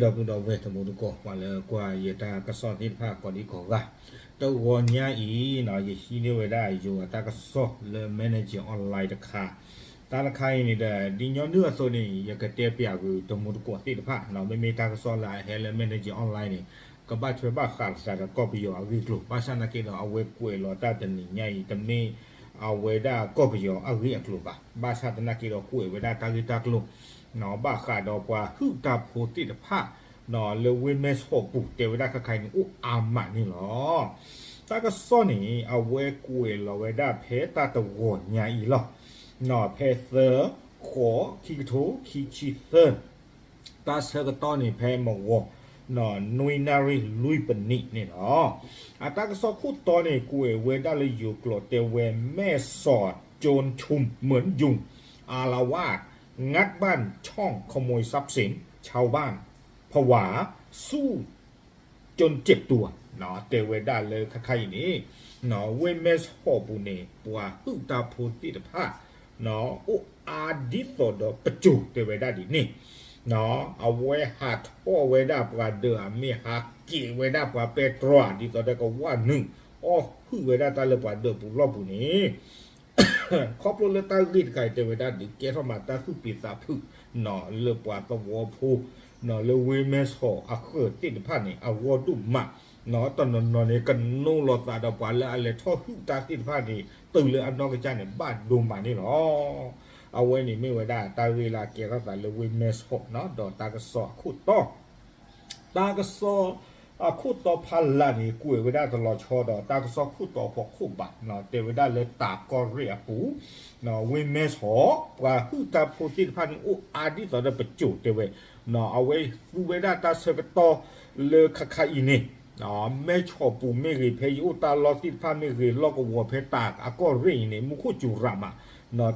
ဒီပုၢ်ဒီဝဲၢ်တံၤသကိး ပှၤလၢကွၢ်ယတၢ်ကစီၣ်သ့ၣ်တဖၣ်ကိးဒံကိးဂၤ, တဂီၤညါအံၤ ယဟံးန့ၢ်ဝဲဒၣ်ယိၤအတၢ်ကစီၣ်လၢ Manager Online တခါ, တၢ်တခါအံၤန့ၣ်ဒီး ဒ်ညီနုၢ်အသိးန့ၣ် ယကတဲပျးကွံာ်တံၤသကိးသ့ၣ်တဖၣ် မ့မ့ၢ်တၢ်ကစီၣ်လၢအဟဲလၢ Manager Online န့ၣ် ကဘၣ်ထွဲဘၣ်ဃးလိာ်သးဒီးကီၢ်ပယီၤအဂ့ၢ်အကျိၤ, ဘၣ်ဆၣ်သနာ်က့ဒီး အဝဲကွဲးလီၤတၢ်တနံၤညါအံၤ တမ့ၢ်အဝဲဒၣ်ကီၢ်ပယီၤအဂ့ၢ်အကျိၤဘၣ်, ဘၣ်ဆၣ်သနာ်က့ဒီးကွဲးဝဲဒၣ်တၢ်ဂ့ၢ်တၢ်ကျိၤ ဘၣ်ဃးဒီးပှၤဟုၣ်တၢ်ဖိသ့ၣ်တဖၣ် လၢဝ့ၢ်မဲၢ်ဆီးပူၤ တဲဝဲဒၣ်ခဲခါအံၤန့ၣ် အိၣ်အါမးန့ၣ်လီၤ. တၢ်ကစီၣ်န့ၣ် အဝဲကွဲးလီၤဝဲဒၣ်ဖဲတၢ်တဂီၤညါအံၤလီၤ. ဖဲသၢ ဃိး ခံကထိခံဆံသၢ တၢ်ဆၢကတီၢ်န့ၣ်ဖဲမုၢ်ဂီၤ နွံနၣ်ရံၣ်လွံၢ်ပနံးန့ၣ်လီၤ. အတၢ်ကစီၣ်ခိၣ်တီန့ၣ် ကွဲးဝဲဒၣ်လၢယိၤကျိာ်တဲဝဲ မဲၢ်ဆီး โจรชุมเหมือนยุง อาละวาด งัดบ้านช่องขโมยทรัพย์สินชาวบ้าน ผวา สู้จนเจ็บตัว တဲဝဲဒၣ်လၢခဲခါအံၤန့ၣ် ဝ့ၢ်မဲၢ်ဆီးပူၤန့ၣ် ပှၤဟုၣ်တၢ်ဖိသ့ၣ်တဖၣ် အိၣ်အါဒ်သိးဒီးပစိၤ တဲဝဲဒၣ်ဒ်န့ၣ် အဝဲဟးထီၣ်ဝဲဒၣ်ပှၤဒၢး အမ့ၢ်ဟးက့ၤဝဲဒၣ်ပှၤပဲတြီ ဒ်သိးဒီးကဝၣ်နုာ် အီၣ်ဟုၣ်ဝဲဒၣ်တၢ်လၢပှၤဒၢးပူၤလီၢ်ပူၤန့ၣ် ခီဖျိလၢတၢ်ဂ့ၢ်တခါအံၤ တဲဝဲဒၣ်ဒုးကဲထီၣ်မးတၢ်သူၣ်ပျံၤသးဖုး လၢပှၤသဝီဖိ လၢဝ့ၢ်မဲၢ်ဆီးအဃၢၤသ့ၣ်တဖၣ်န့ၣ် အဂီၢ်ဒိၣ်မး တနီၤနီၤန့ၣ် ကနိးလီၤသးဒီးပှၤလၢအလဲၤထီၣ်ဟုၣ်တၢ်သ့ၣ်တဖၣ်န့ၣ် တုၤလၢအနီၢ်ကစၢ်န့ၣ် ဘၣ်ဒိမးန့ၣ်လီၤ. အဝဲန့ၣ်မ့ၢ်ဝဲဒၣ်တၢ်ဂ့ၢ်လၢအကဲထီၣ်သးလၢဝ့ၢ်မဲၢ်ဆီး ဒီးတၢ်ကစီၣ်အခိၣ်တီ တၢ်ကစီၣ်အခိၣ်တီဖးလၢ်န့ၣ် ကွဲးဝဲဒၣ်တလီၤဆီဒီးတၢ်ကစီၣ်ခိၣ်တီဖီခိၣ်ဘၣ်, တဲဝဲဒၣ်လၢတၢ်ကီၢ်ရ့ၣ်အပူၤ ဝ့ၢ်မဲၢ်ဆီး ပှၤဟုၣ်တၢ်ဖိသ့ၣ်တဖၣ်န့ၣ်အိၣ်အါဒ်သိးဒီးပစိၤတဲဝဲ, အဝဲသူဝဲဒၣ်တၢ်ဆၢကတီၢ်လၢခဲခါအံၤန့ၣ် မဲၢ်ဆီးပူၤမ့ၢ်ဂ့ၤ ဖဲယအိၣ်တၢ်လီၢ်သ့ၣ်တဖၣ်မ့ၢ်ဂ့ၤ လီၢ်ကဝီၤဖဲတၢ်အကီၢ်ရ့ၣ်အံၤန့ၣ် မူခိၣ်စူၤရၤမး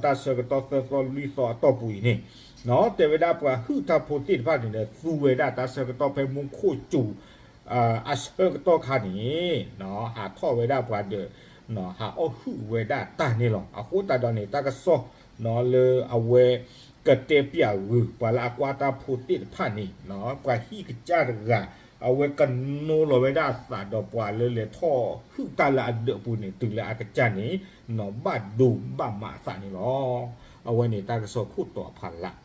တၢ်ဆၢကတီၢ်သၢသီလွံၢ်သီအတီၢ်ပူၤအံၤန့ၣ် တဲဝဲဒၣ်ပှၤဟုၣ်တၢ်ဖိသ့ၣ်တဖၣ်န့ၣ်ဒီး သူဝဲဒၣ်တၢ်ဆၢကတီၢ်ဖဲမူခိၣ်စူၤ အဆၢကတီၢ်ခါန့ၣ် ဟးထီၣ်ဝဲဒၣ်ပှၤဒီး ဟးအီၣ်ဟုၣ်ဝဲဒၣ်တၢ်န့ၣ်လီၤ. အဃိသတးဒီးန့ၣ် တၢ်ကစီၣ်လၢအဝဲကတဲပျးဂုာ် ပှၤလၢအကွၢ်တၢ်ဖိသ့ၣ်တဖၣ်န့ၣ် ပှၤဟံၣ်ကစၢ်တဂၤ အဝဲကနိးလီၤဝဲဒၣ်အသးဒီးပှၤလၢလဲၤထီၣ်ဟုၣ်တၢ်လၢအဒၢးပူၤန့ၣ် တုၤလၢအကစၢ်န့ၣ် ဘၣ်ဒိဘၣ်မးအသးန့ၣ်လီၤ. အဝဲန့ၣ်တၢ်ကစီၣ်ခိၣ်တီအဖးလၢ်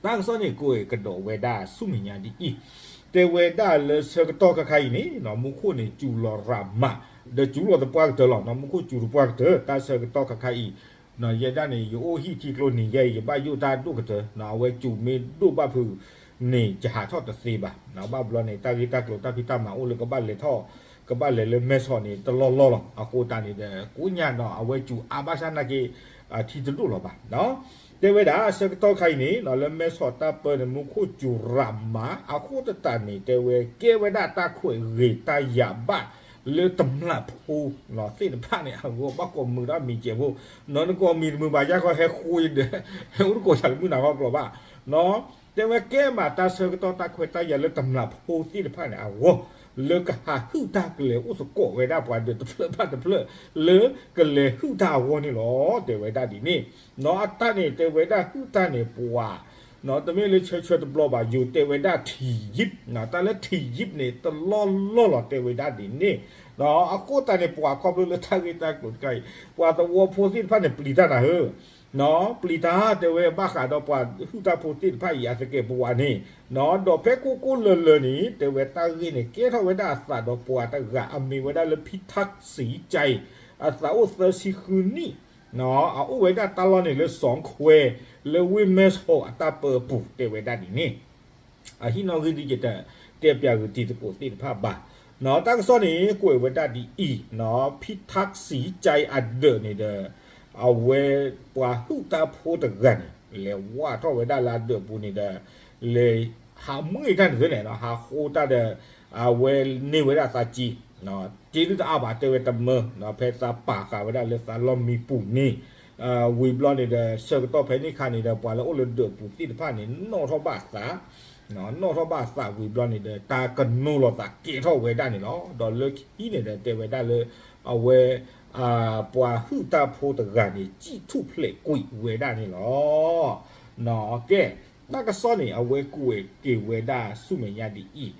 တၢ်ကစီၣ်န့ၣ် ကွဲးကဒီးဝဲဒၣ်ဆူမဲာ်ညါဒ်အံၤ, တဲဝဲဒၣ်လၢဆၢကတီၢ်ခဲခါအံၤန့ၣ် မူခိၣ်န့ၣ်စူၤလီၤရၤမး ဒီးစူၤလီၤသပှၢ်ကတၢၢ်လီၤ. မူခိၣ်စူၤသပှၢ်ကတၢၢ် တၢ်ဆၢကတီၢ်ခဲခါအံၤ ယဲဒၣ်န့ၣ် ယအိၣ်ဟံၣ်ထံကျိနံၤယဲအံၤ ယဘၣ်ယိၣ်တၢ်ဒိၣ်ကတၢၢ် အဝဲစူၤမ့ၢ်ဒိၣ်ဘၣ်ဖုးန့ၣ် ယဟးထီၣ်တသ့ဘၣ်. ဘၣ်ဘျီန့ၣ် တၢ်ဂ့ၢ်တၢ်ကျိၤတၢ်ဖံးတၢ်မၤအိၣ်လၢကဘၣ်လဲၤထီၣ် ကဘၣ်လဲၤလၢမဲၢ်ဆီးန့ၣ် တလီၢ်လီၢ်လီၤ. အဃိသတးန့ၣ်ဒီး ကိးညါဒီး အဝဲစူၤအါဘၣ်ဆၣ်နာ်က့ ထံတဒိၣ်လီၤဘၣ်. တဲဝဲဒၣ်ဆၢကတီၢ်ခါအံၤန့ၣ် လၢမဲၢ်ဆီးတၢ်ပၢန့ၣ် မူခိၣ်စူၤရၤမး အဃိသတးန့ၣ် တဲဝဲကဲဝဲဒၣ်တၢ်ခွဲးဂ့ၤတၢ်ယာ်ဘၣ် လၢတမျာ်ဖိသ့ၣ်တဖၣ်န့ၣ် အဂီၢ် ဘၣ်ကိးမုာ်တၢ်မံၤစဲးဖိ နကိးမံၤတမုာ်ဘၣ် ယါခီဟဲဃိဒီး ဟဲအိၣ်တကိးဆၢလၢမုၢ်နၤခီကျိၤဘၣ် တဲဝဲကဲမးတၢ်ဆၢကတီၢ်တၢ်ခွဲးတၢ်ယာ်လၢတမျာ်ဖိသ့ၣ်တဖၣ်န့ၣ်အဂီၢ် လၢကဟးဟုၣ်တၢ်ကလဲၤအိၣ်သကိးဝဲဒၣ်ပှၤဒီးတဖျၢၣ်ဘၣ်တဖျၢၣ် လၢကလဲၤဟုၣ်တၢ်အဂီၢ်န့ၣ်လီၤ. တဲဝဲဒၣ်ဒ်န့ၣ် အတၢ်န့ၣ် တဲဝဲဒၣ်ဟုၣ်တၢ်န့ၣ်ပှၤ တမ့ၢ်လၢဆၢဆၢတဘျီဘၣ် ယိၤတဲဝဲဒၣ်ထံယံး တၢ်လၢထံယံးန့ၣ် တလီၢ်လီၢ်လီၤ တဲဝဲဒၣ်ဒ်န့ၣ် အဃိသတးန့ၣ် ပှၤခီဖျိလၢတၢ်ဂ့ၢ်တၢ်ကျိၤတခါအံၤ ပှၤသဝီဖိသ့ၣ်တဖၣ်န့ၣ် ပျံၤတၢ်နၤဧၢ ပျံၤတၢ် တဲဝဲဘၣ်ဃးဒီးပှၤဟုၣ်တၢ်ဖိသ့ၣ်တဖၣ်အံၤ အသကဲးပဝးန့ၣ် ဒီးဖဲကိၢ်ကိၢ်လၢၤလၢၤန့ၣ် တဲဝဲတၢ်ဂ့ၢ်န့ၣ် ကဲထီၣ်ဝဲဒၣ်အသးဒီးပှၤတဂၤ အမ့ၢ်ဝဲဒၣ်လၢ ဖံထၣ်စံကၠဲ အသးအိၣ်သၢဆံဃုနံၣ် အအိၣ်ဝဲဒၣ်တၢ်လီၢ်န့ၣ်လၢစီၤခွဲ လၢဝ့ၢ်မဲၢ်ဆီးအတၢ်ပၢအပူၤ တဲဝဲဒၣ်ဒ်န့ၣ် အဟံၣ်နီၣ်ဂံၢ်ဒ်ယတတဲပျးဂ့ၤတံၤသကိးသ့ၣ်တဖၣ်ဘၣ်. တၢ်ကစီၣ်န့ၣ် ကွဲးဝဲဒၣ်ဒ်အံၤ ဖံထၣ်စံကၠဲအဒၢးန့ၣ်ဒီး အဝဲပှၤဟုၣ်တၢ်ဖိတဂၤန့ၣ် လဲၤဝၢ်ထီၣ်ဝဲဒၣ်လၢအဒၢးပူၤန့ၣ်ဒီး လဲၤဟးမွ့ၢ်တၢ်န့ၣ်သ့န့ၣ် ဟးဃိတၢ်ဒီး အဝဲန့ၢ်ဝဲဒၣ်သးကံ က့ဒုတအါဘၣ် တဲဝဲတမၢ ဖဲသးပာ်ဃာ်ဝဲဒၣ်လၢသးလီၢ်မံပူၤန့ၣ် ဝံၤဘျီန့ၣ်ဒီး ဆၢကတီၢ်ဖဲန့ၣ်ခါန့ၣ်ဒီး ပှၤလၢအိၣ်လၢဒၢးပူၤသ့ၣ်တဖၣ်န့ၣ် နီၣ်ထီၣ်ဘၣ်သး နီၣ်ထီၣ်ဘၣ်သးဝံၤဘျီန့ၣ်ဒီး တၢ်ကနိးလီၤသးကဲထီၣ်ဝဲဒၣ်န့ၣ်လီၤ. ဒီးလၢခံန့ၣ်ဒီး တဲဝဲဒၣ်လၢ အဝဲ ပှၤဟုၣ်တၢ်ဖိတဂၤန့ၣ် စံၣ်ထူၣ်ဖျဲးကွံာ်ဝဲဒၣ်န့ၣ်လီၤ. ကဲ တၢ်ကစီၣ်န့ၣ် အဝဲကွဲးက့ၤဝဲဒၣ်ဆူမဲာ်ညါဒ်အံၤ,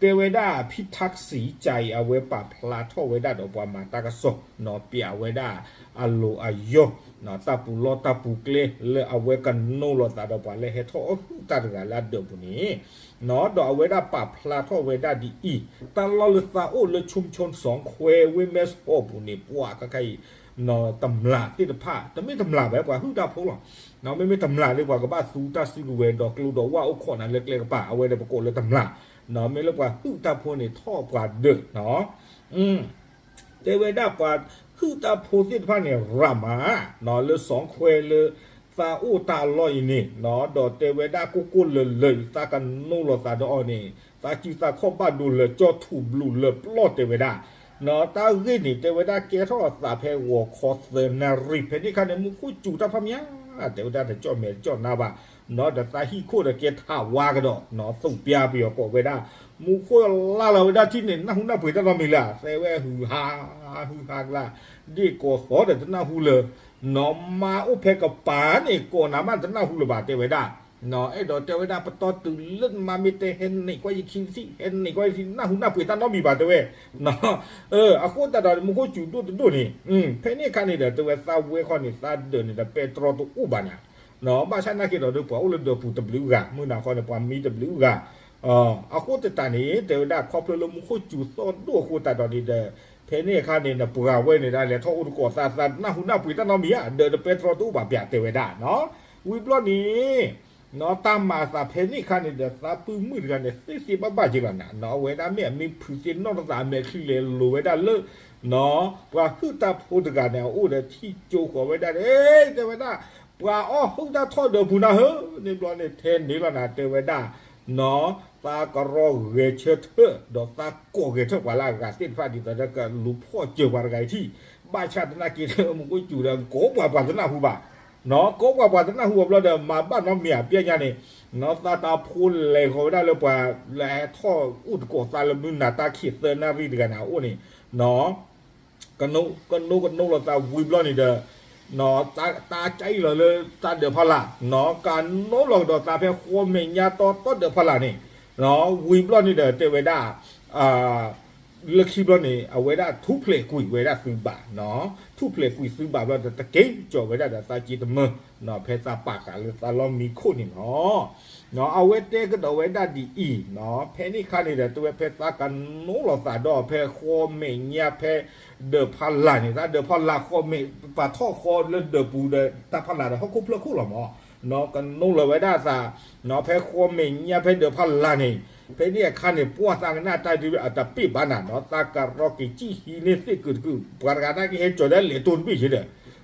တဲဝဲဒၣ် ဖံထၣ်စံကၠၤအံၤ အဝဲပာ်ဖျါထီၣ်ဝဲဒၣ်ဒီးပှၤမၤတၢ်ကစီၣ်နီၤ ပျးဝဲဒၣ်အလိၤအယီၢ် တၢ်ပူၤလီၢ်တၢ်ပူၤကျဲ လၢအဝဲကနိးလိာ်သးဒီးပှၤလၢဟဲထီၣ်အီၣ်ဟုၣ်တၢ်တဂၤလၢအဒၢးပူၤန့ၣ် ဒီးအဝဲဒၣ်ပာ်ဖျါထီၣ်ဝဲဒၣ်ဒ်အံၤ, တၢ်လီၢ်လၢသးအိၣ်လၢ ชุมชน စီၤခွဲ ဝ့ၢ်မဲၢ်ဆီးပူၤန့ၣ် ပှၤခဲခါအံၤ တမျၢ်သ့ၣ်တဖၣ် တမ့ၢ်တမျၢ်ဘၣ် ပှၤဟုၣ်တၢ်ဖိလီၤ. မ့မ့ၢ်တမျၢ်လၢပှၤကဘၣ်သူတၢ်စုကဝဲၤ ဒီးကျိဒီးဝၣ်အိၣ်ခိးနၤလၢကျဲကပၤ အဝဲဒီးပကိးလၢတမျၢ်, မ့ၢ်လၢပှၤဟုၣ်တၢ်ဖိန့ၣ်ထီၣ်ပှၤဒၢး တဲဝဲဒၣ်ပှၤဟုၣ်တၢ်ဖိသ့ၣ်တဖၣ်န့ၣ် ရၤမး လၢစီၤခွဲလၢ သးအိၣ်တၢ်လီၢ်အံၤန့ၣ် ဒီးတဲဝဲဒၣ်ကိၢ်ကိၢ်လၢၤလၢၤအံၤ သးကနိးလိာ်သးဒီးအီၤန့ၣ် သးစုသးခီၣ်ဘၣ်ဒိလၢကၠီၣ်ထူးဘျုးလၢပျီၢ်တဲဝဲဒၣ်, တၢ်ဂ့ၢ်န့ၣ် တဲဝဲဒၣ်ကဲထီၣ်အသးဖဲဂီၤခီသၢနၣ်ရံၣ် ဖဲန့ၣ်အခါန့ၣ် မူခိၣ်စူၤတၢ်ဖးမး တဲဝဲဒၣ်တကၠီၣ်မဲာ်တကၠီၣ်နါဘၣ်, ဒီးသးဟံၣ်ခိၣ်ဒီးကဲထးဝါကဒီး သူးပျါပယီၤကိးဝဲဒၣ်, မူခိၣ်လါလီၤဝဲဒၣ်ထံၣ်န့ၣ် နၢ်ဟူနၢ်ပှ့ၤတၢ်နီတမံၤလၢၤ တဲဝဲဟုဟး ဟုဟးကလါ ဒ့ၣ်ကိးသီဒီးတနၢ်ဟူလၢၤ, နီၢ်မါအိၣ်ဖဲကပၤန့ၣ် ကိးနၤမးတနၢ်ဟူလၢၤဘၣ် တဲဝဲဒၣ်, အဲၣ်ဒိးတဲဝဲဒၣ်ပတီၢ်တုၤလၢနမါမ့ၢ်တဲဟဲနံၣ်ကွၢ်ယခံထံၣ် ဟဲနံၣ်ကွၢ်ယခံ နၢ်ဟူနၢ်ပှ့ၤတၢ်နီတမံၤဘၣ် တဲဝဲ, အဃိသတးဒီး မူခိၣ်စူၤဒိၣ်တဒိၣ်န့ၣ် ဖဲန့ၣ်အခါန့ၣ်ဒီး တဲဝဲသးဝဲခီန့ၣ် သးဒၢးန့ၣ်ဒီးပဲတြီတအိၣ်ဘၣ်နၤ ဘၣ်ဆၣ်နာ်က့ၤဒီးဒီးပှၤအိၣ်လၢဒၢးပူၤတဘျုးဂၤ မုၢ်နၤခီန့ၣ် ပှၤမံတဘျုးဂၤ, အဃိသတးန့ၣ် တဲဝဲဒၣ်ခီဖျိလၢမူခိၣ်စူၤသီၣ်ဒိၣ်အဃိသတးဒီးန့ၣ်ဒီး ဖဲန့ၣ်အခါန့ၣ် နပှၤဝဲန့ၣ်ဒၣ်လဲၤထီၣ်အိၣ်တကိးသး သးနၢ်ဟူနၢ်ပှ့ၤတၢ်နီတမံၤဧါ ဒၢးဒီးပဲတြီတအိၣ်ဘၣ်ပၠးတဲဝဲဒၣ်, ဝံၤဘျီန့ၣ် တၢ်မၤအသးဖဲန့ၣ်အခါန့ၣ်ဒီး သးပုၢ်မုၣ်တဂၤန့ၣ် သ့သ့ဘၣ်ဘၣ်က့ၤလီၤနၤ, အဝဲဒၣ်မ့ၢ်အမ့ၢ်ဖုးသ့ၣ်နီၣ်တသး အမဲာ်ချံလဲၤလိၤဝဲဒၣ်လၢ ပှၤဟုၣ်တၢ်ဖိတဂၤန့ၣ် အအိၣ်ဒီးထံၣ်ကၠိဃီၤဝဲဒၣ်န့ၣ် တဲဝဲဒၣ် ပှၤအီၣ်ဟုၣ်တၢ်ထီၣ်ဒၢးပူၤနၤဧၢ, န့ၣ်ဘျီန့ၣ် ထဲန့ၣ်လီၤနၤ တဲဝဲဒၣ် သးကရီဂဲၤဆၢထၢၣ် ဒီးသးကိးဂဲၤထၢၣ်ပှၤလၢအဂၤသ့ၣ်တဖၣ်ဒ်သိးဒီးကလူၤဖီၣ်စၢၤပှၤတဂၤအံၤထံၣ်, ဘၣ်ဆၣ်သနာ်က့ဒီး မူခိၣ်စူၤဒီး ကိးပှၤပှၤတနၢ်ဟူဘၣ် ကိးပှၤပှၤတနၢ်ဟူအဘျီဒီး မၤဘၣ်နီတမံၤအပျဲၢ်ညါန့ၣ်, သးတၢ်ဖိလဲၤဃီၤဝဲဒၣ်လၢပှၤလၢဟဲထီၣ်အိၣ်တကိးသးလၢမုၢ်နၤတၢ်ခံးသၢနၣ်ရံၣ်တဂၤန့ၣ် အအိၣ်န့ၣ် ကနိကနိလီၤသးဝံၤဘျီန့ၣ်ဒီး တၢ်ကၠံၣ်လီၤလၢတၢ်ဒၢးဖီလာ်, ကနိလီၤကဒီးသးဖဲဃီမဲာ်ညါတီတီဒၢးဖီလာ်န့ၣ်, ဝံၤဘျီန့ၣ်ဒီးတဲဝဲဒၣ် လၢခံဘျီန့ၣ် အဝဲဒၣ်ထူၣ်ဖျဲးကွံာ်ဝဲဒၣ်သုဘး, ထူၣ်ဖျဲးကွံာ်သုဘးဘျီဒီး တက့ၢ်ကၠီၤဝဲဒၣ်ဒီးသးက့တမၢ, ဖဲသးပာ်ဃာ်လၢသးလီၢ်မံခိၣ်န့ၣ်လီၤ. အဝဲတဲကဒီးဝဲဒၣ်ဒ်အံၤ, ဖဲန့ၣ်အခါန့ၣ်ဒီး တဲဝဲဖဲသးကနိလီၤသးဒီးဖဲဃီမဲာ်ညါဖဲဒၢးဖီလာ်န့ၣ် တၢ်ဒၢးဖီလာ်ဃီမဲာ် ပာ်ထီၣ်ဃီလၢဒၢးပူၤဒီးတၢ်ဖီလာ်ဒီးဟီၣ်ခိၣ်ဖျၢၣ်ခိၣ်လီၤမး, ကနိလီၤဝဲဒၣ်သး ဖဲဃီမဲာ်ညါဖဲဒၢးဖီလာ်န့ၣ်, ဖဲန့ၣ်အခါန့ၣ် ပှၤသးကနၣ်တၢ်ဒုးအတပ့ၢ်ဘၣ်နၤနီၤ, သးကရီက့ၤကံၣ်ဟံးန့ၢ်သ့ၣ်ကုာ်တကုာ်, ပှၤတဂၤတၢ်ကဟဲကၠီၤဒၣ်လဲၤတိၢ်တ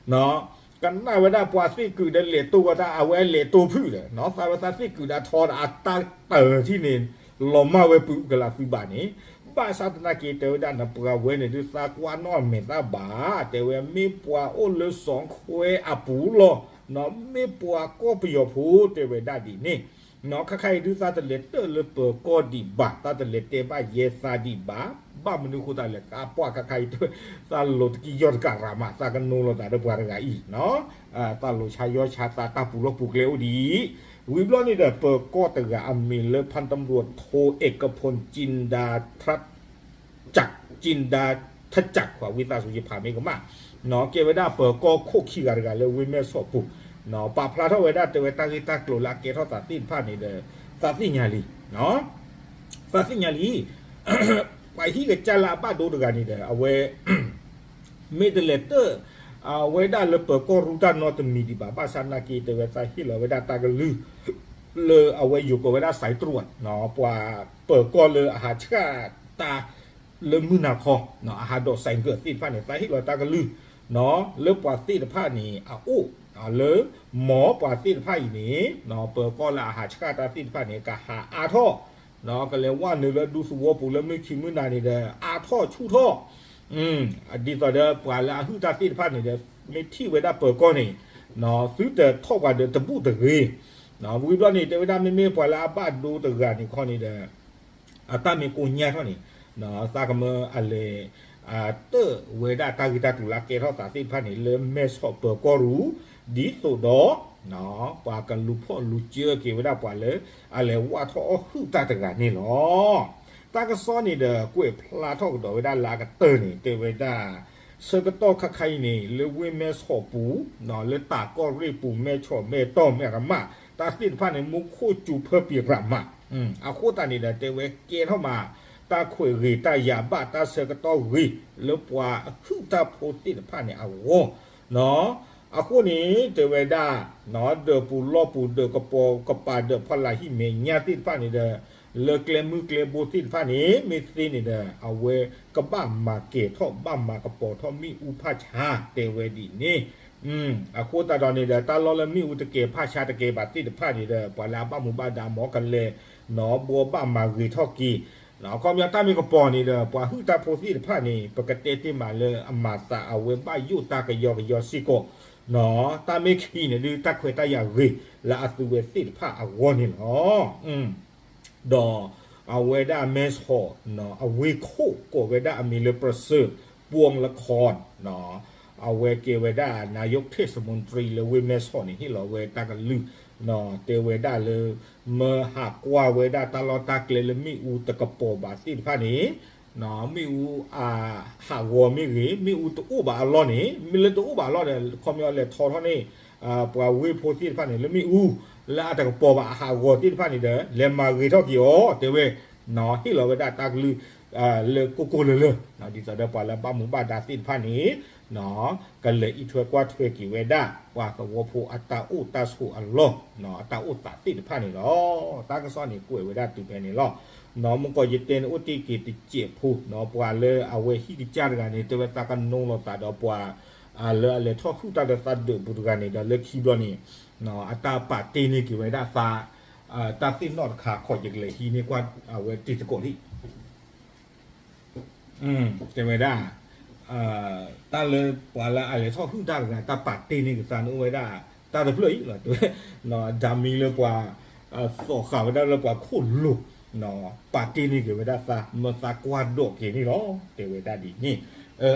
ဘ့ၣ်ဆ့ဒီး ကနၣ်ဝဲဒၣ်ပှၤသ့ၣ်ကုာ်ဒီးလဲၤတိၢ်ဝဲတၢ် အဝဲလဲၤတိၢ်ဖုၣ်ဒီး သးဝဲသးသ့ၣ်ကုာ်ဒီးထီဒီးအတၢ်တၢၢ်ထံၣ်န့ၣ် လီၤမၢ်ဝဲပုၢ်ကလးသုဘးန့ၣ်, ဘၣ်ဆၣ်သနာ်က့တဲဝဲဒၣ်နပှၤဝဲန့ၣ်ဒုးသးကွၢ်နီၣ်အမဲာ်သၣ်ဘၣ်, တဲဝဲမ့ၢ်ပှၤအိၣ်လၢစီၤခွဲအပူၤလီၤ, မ့ၢ်ပှၤကီၢ်ပယီၤဖိတဲဝဲဒၣ်ဒ်န့ၣ် ခါခါအံၤဒုးသးတလဲၤတၢၢ်လၢပၢၤကီၢ်ဒံးဘၣ်, သးတလဲၤတဲဘၣ်ယဲသးဒံးဘၣ်, ဘၣ်မနုၤဃိသတးလဲၣ် ကပှၢ်ခါခါအံၤတဲဝဲ သးလိၤတကံၢ်ယီၢ်တကးရၤမး သးကနိလီၤသးဒီးပှၤတဂၤအံၤ, သးလိၤဆါယီၢ်ဆါသးတၢ်ပူၤလီၢ်ပူၤကျဲအိၣ်ဒံး, ဝံၤဘျီန့ၣ်ဒီး ပၢၤကီၢ်တဂၤအမံၤလၢ พันตำรวจโทเอกพลจินดา จินดาทะจัก ဝံသးစူၤယဖးမ့ၢ်ကမၣ်, ကဲဝဲဒၣ်ပၢၤကီၢ်ခိၣ်ခံဂၤတဂၤလၢဝ့ၢ်မဲၢ်ဆီးပူၤ, ပာ်ဖျါထီၣ်ဝဲဒၣ်တဲဝဲတၢ်ဂ့ၢ်တၢ်ကျိၤလၢအကဲထီၣ်သးသ့ၣ်တဖၣ်န့ၣ်ဒီး သးသ့ၣ်ညါလံ, သးသ့ၣ်ညါလံ, ပှၤဟံၣ်ကစၢ်လၢအဘၣ်ဒိတဂၤန့ၣ်ဒီး အဝဲ မ့ၢ်တလဲၤတၢၢ် အဝဲဒၣ်လၢပၢၤကီၢ်ရူၢ်တၢ်နီတမံၤဒံးဘၣ်, ဘၣ်ဆၣ်သနာ်က့တဲဝဲသးဟ့ၣ်လီၤဝဲဒၣ်တၢ်ကလုၢ် လၢအဝဲယိၤကိးဝဲဒၣ် สายตรวจ ပှၤပၢၤကီၢ်လၢအဟးဆှၣ်တၢ် လၢမုၢ်နၤခီ အဟးဒိးစဲးကၢးသ့ၣ်တဖၣ်န့ၣ် သးဟ့ၣ်လီၤတၢ်ကလုၢ် လၢပှၤသ့ၣ်တဖၣ်န့ၣ် အအိၣ် လၢ မ်ပှၤသ့ၣ်တဖၣ်အံၤန့ၣ် ပၢၤကီၢ်လၢအဟးဆှၣ်တၢ်သ့ၣ်တဖၣ်န့ၣ် ကဟးအါထီၣ် ကလဲၤဝဲနုာ်လၢဒူသဝီပူၤလၢမုၢ်ခံမုၢ်နၤန့ၣ်ဒီး အါထီၣ်ဆူၣ်ထီၣ် ဒ်သိးဒီးပှၤလၢအဟုၣ်တၢ်သ့ၣ်တဖၣ်န့ၣ်ဒီး မ့ၢ်ထံၣ်ဝဲဒၣ်ပၢၤကီၢ်န့ၣ် သုတထီၣ်ပှၤဒီးတဘူၣ်တဂ့ၤ, ဝံၤဘျီန့ၣ် တဲဝဲဒၣ်မ့မ့ၢ်ပှၤလၢအဘၣ်ဒိတဂၤန့ၣ်ခီန့ၣ်ဒီး အတၢ်မ့ၢ်ကိၢ်ညါထီၣ်န့ၣ် သးကမၢအလဲၤ တၢၢ်ဝဲဒၣ်တၢ်ဂ့ၢ်တၢ်ကျိၤလၢအကဲထီၣ်သးသ့ၣ်တဖၣ်န့ၣ် လၢမဲၢ်ဆီးပၢၤကီၢ်ရူၢ် ဒ်သိးဒီး ပှၤကလူၤဖီၣ်လူၤစၢက့ၤဝဲဒၣ်ပှၤလၢ အလဲၤဝၢ်ထီၣ်အီၣ်ဟုၣ်တၢ်တဂၤန့ၣ်လီၤ. တၢ်ကစီၣ်န့ၣ်ဒီး ကွဲးဖျါထီၣ်ကဒီးဝဲဒၣ်လၢအကတၢၢ်န့ၣ် တဲဝဲဒၣ် ဆၢကတီၢ်ခါခါအံၤန့ၣ် လၢဝ့ၢ်မဲဆီးပူၤ လၢတၢ်ကီၢ်ရ့ၣ်ပူၤ မဲဆီး မဲၢ်တီၢ် မဲၢ်ကမၣ် တၢ်သ့ၣ်တဖၣ်န့ၣ် မူခိၣ်စူၤဖၢပံၤရးမး, အဃိသတးန့ၣ်ဒီး တဲဝဲကဲထီၣ်မး တၢ်ခွဲးဂ့ၤတၢ်ယာ်ဘၣ် တၢ်ဆၢကတီၢ်ဂ့ၤ လၢပှၤဟုၣ်တၢ်ဖိသ့ၣ်တဖၣ်န့ၣ်အဂီၢ် အဃိန့ၣ် တဲဝဲဒၣ် ဒၢးပူၤလီၢ်ပူၤ ဒၢးကပိာ်ကပၤ ဒၢးဖီလာ်ဟံၣ်မဲာ်ညါသ့ၣ်တဖၣ်န့ၣ်ဒီး လၢကျဲမုၢ်ကျဲဘိသ့ၣ်တဖၣ်န့ၣ် မ့ၢ်သ့န့ၣ်ဒီး အဝဲကဘၣ်မၤကဲၤထီၣ် ဘၣ်မၤကပီၤထီၣ်မ့ၣ်အူဖၣ်ဆါ တဲဝဲဒ်န့ၣ် အဃိသတးဒီးန့ၣ်ဒီး တၢ်လီၢ်လၢမ့ၣ်အူတကဲၤဖၣ်ဆါတကဲၤဘၣ်သ့ၣ်တဖၣ်န့ၣ်ဒီး ပှၤလၢအဘၣ်မူဘၣ်ဒါမ့ၢ်ကလဲၤ နီၢ်ဘှီဘၣ်မၤဂ့ၤထီၣ်က့ၤ အခီပညီတၢ်မ့ၢ်ကပီၤန့ၣ်ဒီး ပှၤဟုၣ်တၢ်ဖိသ့ၣ်တဖၣ်န့ၣ် ပကတဲတ့ၢ်မးလၢအမၤသးအဝဲဘၣ်ယိၣ်တၢ်ကယီကယီစ့ၢ်ကီး တၢ်မ့ၢ်ခံန့ၣ်ဒုး တၢ်ခွဲးတၢ်ယာ်ဂ့ၤလၢအသုဝဲသ့ၣ်တဖၣ်အဂီၢ်န့ၣ်လီၤ. ဒီးအဝဲဒၣ်မဲဆီး အဝ့ၢ်ခိၣ်ကိးဝဲဒၣ်အမံၤလၢ ပစၢၢ်ပူၤလခီ အဝဲကဲဝဲဒၣ် နာယိးထဲၣ်စမူတြံ လၢဝ့ၢ်မဲဆီးန့ၣ် ဟ့ၣ်လီၤဝဲတၢ်ကလုၢ် တဲဝဲဒၣ်လၢ မၢဟးကွၢ်ဝဲဒၣ်တၢ်လီၢ်တၢ်ကျဲလၢမ့ၣ်အူတကပီၤဘၣ်သ့ၣ်တဖၣ်န့ၣ် မ့ၣ်အူအဟးဂီၤမ့ၢ်ဂ့ၤ မ့ၣ်အူတအိၣ်ဘၣ်အလီၢ်န့ၣ် မ့ၢ်လၢတအိၣ်ဘၣ်အလီၢ်ဒီး ခီပညီလဲၤထီထီၣ်န့ၣ် ပှၤဝ့ၢ်ဖိသ့ၣ်တဖၣ်န့ၣ် လၢမ့ၣ်အူ လၢအတကပီၤဘၣ်အဟးဂီၤသ့ၣ်တဖၣ်န့ၣ်ဒီး လဲၤမၤဂ့ၤထီၣ်က့ၤအီၤ တဲဝဲ ဟ့ၣ်လီၤဝဲဒၣ်တၢ်ကလုၢ် လၢကိၢ်ကိၢ်လၢၤလၢၤ ဒ်သိးဒီးပှၤလၢဘၣ်မူဘၣ်ဒါသ့ၣ်တဖၣ်န့ၣ် ကလဲၤအံးထွဲကွၢ်ထွဲက့ၤဝဲဒၣ် ပှၤသဝီဖိအတၢ်အိၣ်တၢ်ဆိးအလီၢ် အတၢ်အိၣ်သးသ့ၣ်တဖၣ်န့ၣ်လီၤ. တၢ်ကစီၣ်န့ၣ်ကွဲးဝဲဒၣ်တုၤဖဲန့ၣ်လီၤ. မုၢ်ကီးယတဲန့ၣ်အိၣ်တ့ၢ်က့ၤတစဲးဖိ ပှၤလၢအဝဲဟံၣ်ကစၢ်တဂၤန့ၣ် တဲဝဲသးကနိလီၤသးဒီးပှၤ လၢအလဲၤထီၣ်ဟုၣ်တၢ်လၢသးဒၢးပူၤတဂၤန့ၣ်ဒီး လၢခံဘျီန့ၣ် အတၢ်ပာ်တ့ၢ်န့ၢ်က့ၤဝဲဒၣ်သး တၢ်သ့ၣ်နီၣ်တခါ ခီၣ်ယကလဲၤဟံးန့ၢ်ကွၢ်အဝဲတံၤသကိးလံ တဲဝဲဒၣ် တၢ်လၢပှၤလၢအလဲၤထီၣ်ဟုၣ်တၢ်တဂၤ တၢ်ပာ်တ့ၢ်န့ၢ်က့ၤသးန့ၣ်အိၣ်ဝဲဒၣ် တၢ်တဖျၢၣ်အံၤလီၤ တဲဝဲ ဒၣ်မံၤလၢပှၤ သီၣ်ဃာ်ဝဲဒၣ်လၢပှၤခိၣ်လိၤ ပာ်တ့ၢ်န့ၢ်က့ၤဝဲဒၣ်သး မၢသးကွၢ်ဒိးက့ၤန့ၣ်လီၤ တဲဝဲဒၣ်ဒ်န့ၣ်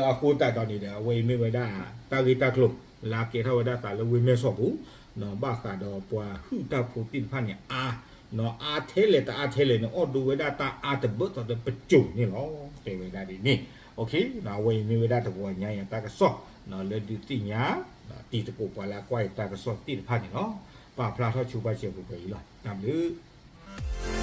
အဃိသတးဒီးန့ၣ်ဒီး အဝဲအံၤမ့ၢ်ဝဲဒၣ် တၢ်ဂ့ၢ်တၢ်ကျိၤ လၢအကဲထီၣ်ဝဲဒၣ်သးလၢဝ့ၢ်မဲဆီးပူၤ ဘၣ်ဃးဒီးပှၤဟုၣ်တၢ်ဖိသ့ၣ်တဖၣ်န့ၣ် အါ အါထဲလဲၣ်တအါထဲလဲၣ်န့ၣ် အိၣ်ဒိဝဲဒၣ်တၢ်အါတဘၢၣ်သီဒီးပစိၤန့ၣ်လီၤ တဲဝဲဒၣ်ဒ်န့ၣ် အဝဲအံၤမ့ၢ်ဝဲဒၣ်တဂီၤညါအံၤအတၢ်ကစီၣ် လၢဒုးသ့ၣ်ညါ တံၤသကိးပှၤလၢအကွၢ်အံၤတၢ်ကစီၣ်သ့ၣ်တဖၣ်န့ၣ်လီၤ. ပာ်ဖျါထီၣ်ဆိပာ်စၢၤပူၤပှဲၤအံၤလီၤ. တၢ်ဘျုး